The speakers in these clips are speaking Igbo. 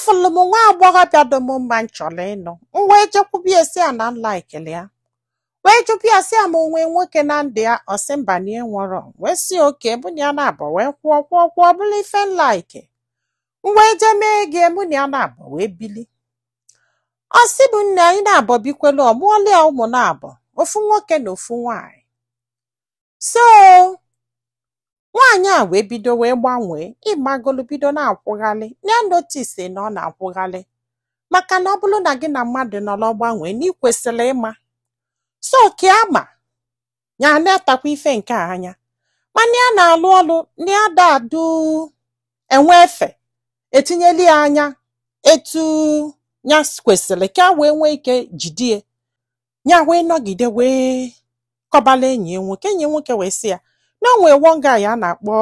Afụlụ m nwa agbọghọbịa dị m mma m chọrọ ịnụ. M wee jekwube ya, sị ya na m laikili ya, wee jụbụ ya, sị ya ma onwe nwoke na ndụ ya. Ọ sị mba, na enwero. Wee sị oke mụ na ya na-abọ wee kwụọ kwụọ kwụọ, bụrụ ife m like. M wee jee mee gị, mụ na ya na-abọ wee bili. Ọ sị bụ nne anyị na-abọ bikwelu, ọ mụọla ya ụmụ na-abọ, ofu nwoke na ofu nwaanyị. So nwaanyị a wee bido wee gbanwee, ịmagolu, bido na-akwụghalị. Ya notice na ọ na-akwụghalị, maka na ọ bụrụ na gị na mmadụ nọrọ gbanwee, na ị kwesịrị ịma. So ka ama ya na-atakwa ife nke a anya, mana ya na-alụ ọlụ na ya da-adụ enwe efe etinyeli ya anya etu ya kwesịrị ka wee nwee ike jidie ya. Wee nọgide wee kọbala enyi ya nwoke. Enyi ya nwoke wee sị ya na o nwee one guy a na-akpọ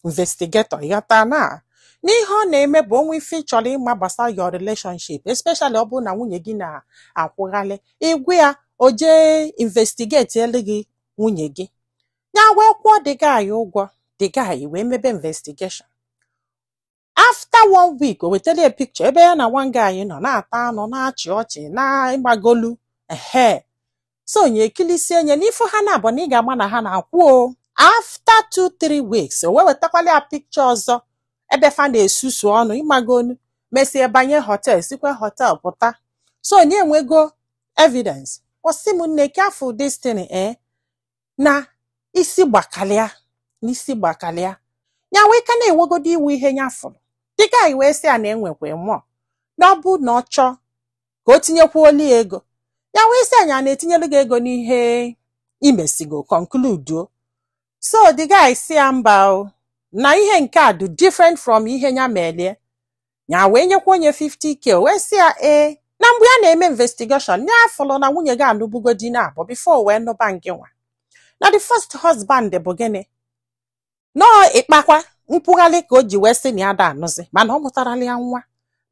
investigator, ịghọta, na n'ihe ọ na-eme bụ onwe ife ị chọrọ ịma gbasara your relationship, especially ọ bụrụ na nwunye gị na-akwụghalị, ịgwa ya, o jee investigate elu gị nwunye gị. Ya wee kwụọ the guy ụgwọ. The guy wee mebe investigation. After one week, o wetara ya picture ebe ya na one guy nọ na-ata anụ, na-achị ọchị, na-ịgbagolu ehe. So onye ekilisie nye n'ifu ha na-abụ na ị ga-ama na ha na-akwụ o. After 2-3 weeks, o wee wetakwala ya picture ọzọ ebe fa na-esusu ọnụ, ịmagonu, mesie banye hotel, sikwa hotel pụta. So onye enwego evidence. Ọ sị m nne, ka afọ destiny e na isi gbakalịa, n'isi gbakalịa ya, wee ka na-enwegodo iwu ihe ya fụrụ. Dịka anyị wee sị ya na enwekwa mmụọ na ọ bụ na ọ chọọ ka o tinyekwuolu ya ego, ya wee sị anyị a na-etinyelu gị ego n'ihe imesigo conclude o. So the guy sị ya mba o, na ihe nke a dị different from ihe ya melie. Ya wee nyekwa onye 50K. O wee sị ya ee, na mgbe ya na-eme investigation, ya fụrụ na nwunye gị anụbugo di na abụọ before wee nụba ngị nwa, na the first husband bụ gịnị nọọ ịkpakwa nkwughalị ka o ji wee sị na ya da anụzi, mana ọ mụtarala ya nwa.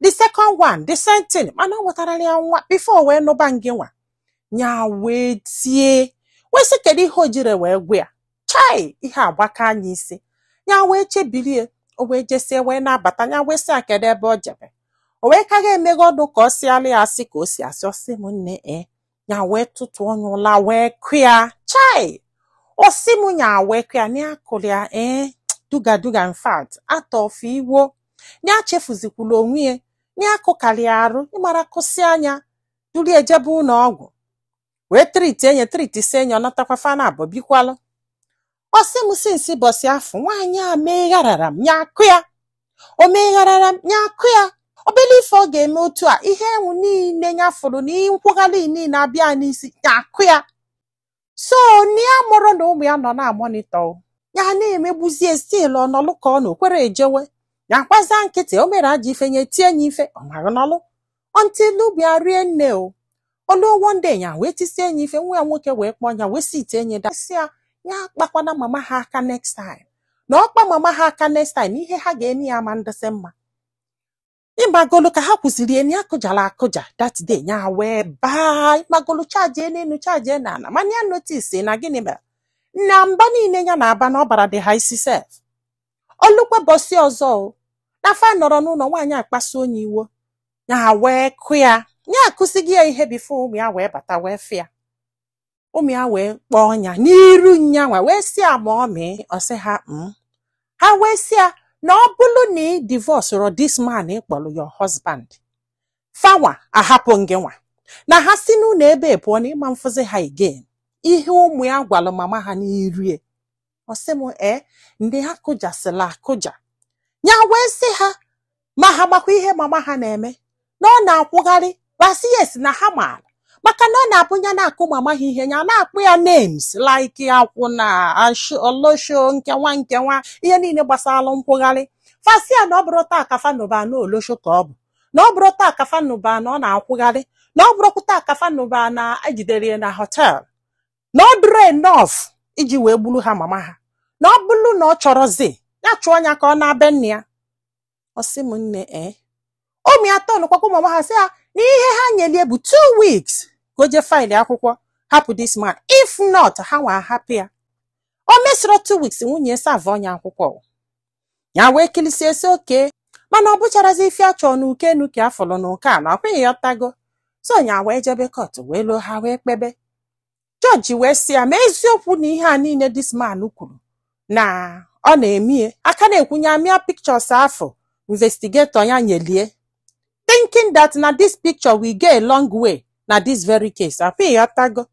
The second one, the same thing, mana ọ mụtarala ya nwa before wee nụba ngị nwa. Ya wee tie, wee sị kedu ihe o jiri wee gwa ya. Chai, ihe agbaka anya isi. Ya wee chebirie, o wee jesie wee na-abata. Ya wee sị ya kedu ebe o jebe. O wee kaga emeghe ọnụ ka ọ sịalụ ya asị ka o si asị. Ọsị m nne, e ya wee tụtụ ọnụ ụla wee kụ ya. Chai, ọsị m nya wee kụ ya na ya kụrụ ya ee duga duga. In fact, atọfe iwo ya, chefuzikwula onwe ya na ya kụkarị arụ, ịmara, kụsị anya duru ejebe ụlọ ọgwụ wee treat enye, treat si enye, ọ natakwa fana abụọ bikwalụ. Ọsị m since bọsị afọ, nwaanyị a megharara m ya akụ ya, o megharara m ya akụ ya. Obele ife ọ ga-eme otu a, ihe enwu niile ya fụrụ na ihe nkwugharị niile abịa n'isi ya, akụ ya. So na ya mụrụ na ụmụ ya nọ na monitor ya, na-emegbuzie still. Ọnọlụ ka ọ na okwere ejewe ya gbaza nkịtị. O mere ajọ ife, nye tie ya ife, ọ maghị nọlụ until ụmụ ya rie nne o olu. One day, ya wee tisie ya ife. Nwa ya nwoke wee kpọọ ya, wee si ite enye da, sị ya ya akpakwana mama ha aka next time, na ọkpa mama ha aka next time, ihe ha ga-eme ya ama ndịsị mma. Ịgbagolu ka ha kwụsịrị enyi akụjara akụja that day. Ya wee baa, ịgbagolu, charge n'elu, charge n'ala, mana ya notice na gịnị mere na mba niile ya na-aba na ọbara dị ha isi sef. Olukwe bọsị ọzọ o na fa nọrọ n'ụlọ, nwaanyị akpasu onye iwo, ya wee kụ ya. Ya akụsighị ya ihe before ụmụ ya wee bata wee fịa. Ụmụ ya wee kpọọ ya n'iru nyanwa, wee sị ya ma ọ mịị. Ọ sị ha ha wee sị ya na ọ bụrụ na ị divorce this man ị kpọrọ your husband, fanwa ahapụ ngị nwa, na ha si n'ụlọ ebe pụọ, na ịma mfụzi ha again. Ihe ụmụ ya gwalụ mama ha n'irie. Ọ sị m ee, ndị ha kụjasịla akụja. Ya wee sị ha ma ha makwa ihe mama ha na-eme, na ọ na-akwụgharị. Basị yes, na ha maara, maka na ọ na-abụ ya na-akụ mama ha ihe, ya na-akpụ ya names like akwụna, olosho, nkewa nkewa, ihe niile gbasara nkwụgharị. Fasị ya na ọ bụrụ taa ka fanụba na olosho ka ọ bụ, na ọ bụrụ taa ka fanụba na ọ na-akwụgharị, na ọ bụrụkwa taa ka fanụba na ejidere ya na hotel, na ọ dụrụ enough iji wee gburu ha mama ha, na ọ bụrụ na ọ chọrọzi ya chụọ ya ka ọ na-abịa nne ya. Ọ sị m nne, ee, ụmụ ya tọnụkwakwa mama ha, sị ya na ihe ha nyelie bụ 2 weeks ka o jee file akwụkwọ hapụ this man, if not ha nwa ahapụ ya. O mesịrị 2 weeks, nwunye serve ọnya akwụkwọ. Ya wee kilisie, sị oke. Mana ọ bụcharazi ife achọ n'uke enu ka afọlụ n'ụka a na ọkwa, ịghọtago? So nya wee jebe court, wee lụọ, ha wee kpebe. Jọji wee sị ya ma eziokwu na ihe a niile this man kwuru na ọ na-emie aka na-ekwunye amịa pictures afọ investigator ya nyelie, thinking that na this picture will go a long way na this very case, akwa ịghọtago?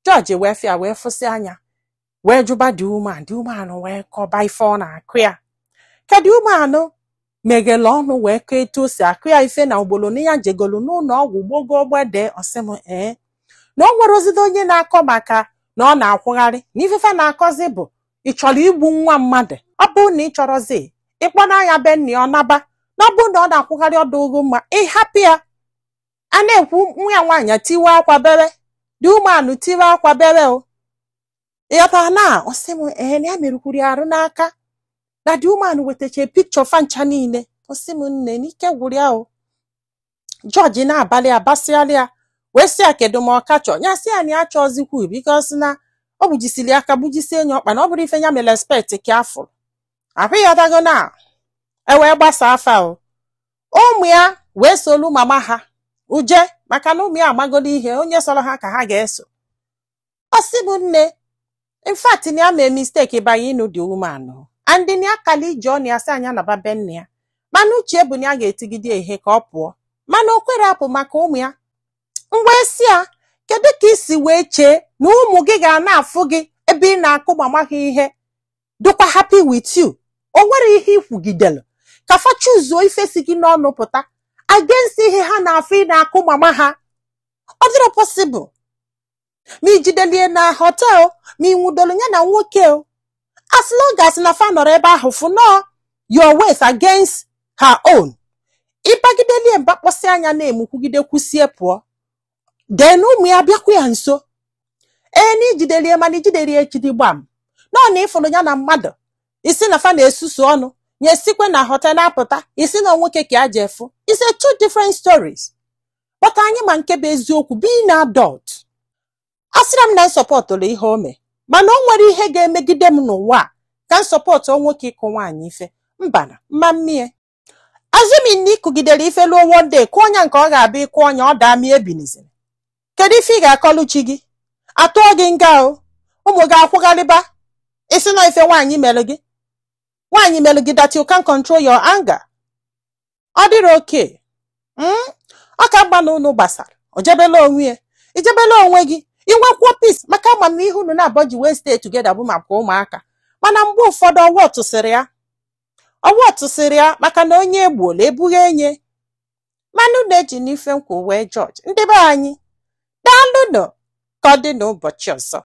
Jọji wee fịa, wee fụsị anya, wee jụba the woman. The woman wee kọba ife ọ na-akụ ya. Kedu woman meghele ọnụ wee kọọ etu o si akụ ya ife na ogbolo na ya jegolu n'ụlọ ọgwụ gbogo gbede. Ọsị m ee, na o nwere ozido onye na-akọ maka na ọ na-akwụgharị na ifefe na-akọzi bụ ị chọrọ igbu nwa mmadụ. Ọ bụrụ na ị chọrọzi ịkpọna ya be nna ya, ọ naba. Na ọ bụrụ na ọ na-akwụgharị ọdụ ụgwọ mma, ịhapụ ya. A na-ekwu, nwa ya nwaanyị tiwe akwa bere, dị umeanụ tiwe akwa bere o. Ịghọtara na? Ọsị m ee, na ya merukwuru ya arụ n'aka na dị umeanụ wetacha pikchọ fancha niile. Ọsị m nne, n'ike gwụrụ ya o. Jọji na-abalị abasịalị ya, wee sị ya kedu ma ọ kachọ ya. Sị ya na ya chọzikwu, because na ọ gbujisiri aka, gbujisie enyi ọkpa, na ọ bụrụ ife ya mere expect ka afụrụ ahụ ya dago na e wee gbasa afa o. Ụmụ ya wee solu mama ha uje, maka na ụmụ ya amagolo ihe onye sọrọ ha ka ha ga-eso. Ọ sị bụ nne, in fact na ya mee mistake banye ịnụ the woman, and na ya kala ije ọ na ya sị anya na be nne ya, mana uche bụ na ya ga-etigide ihe ka ọ pụọ, mana o kwere apụ maka ụmụ ya. Mgbe si ya kedu ka isi wee chee na ụmụ gị ga na-afụ gị ebe ị na-akụ mama ha ihe, dịkwa happy with you? O nwere ihe ikwugidelu ka fa chuzuo ife si gị n'ọnụ pụta against ihe ha na-afụ ị na-akụ mama ha? Ọ dịrọ possible. Ma ijidelie na hotel, ma ị nwudolu ya na nwoke o, as long as na fa nọrọ ebe ahụ fụ nọọ your ways against her own, ịbagidelie mba, kpọsị anya na-emukwugide kwusie pụọ, then ụmụ ya bịakwa ya nso. Ee, na ijidelie, mana ijidelie ejidi gbam nọọ na ịfụrụ ya na mmadụ isi na fa na-esusu ọnụ ya, esikwe na hotel na-apụta, isi na nwoke ka a ji efu. It's a two different stories, but anyị ma nke bụ eziokwu. Being adult, asịra m na nsọpọtụrụ ihe o mee, mana o nwere ihe ga-emegide m n'ụwa a ka nsọpọtụ nwoke ịkụ nwaanyị ife mbana mma mmie. Azumi na ịkụgidere ife luo one day kụọ ọnya nke ọ ga-abịa ịkụ ọnya, ọ daa mie ebiniziri. Kedu ife ị ga-akọlụ chi gị? Atụọ gị nga o, ụmụ gị akwụgharịba isi na ife nwaanyị mere gị, nwaanyị mere gị, that you can control your anger. Ọ dịrị oke ọ ka mma na unu gbasara. O jebela onwe ya, ijebela onwe gị, inwekwuo peace, maka ama m na ihe unu na-abọ ji wee stay together bụ maka ụmụaka. Mana mgbe ụfọdụ ọwụ tụsịrị ya maka na onye egbuola ebughi enye. Mana unu eji n'ife nkwụ wee jọji ndị be anyị. Daalụnụ, ka ọ dị n'ụbọchị ọzọ.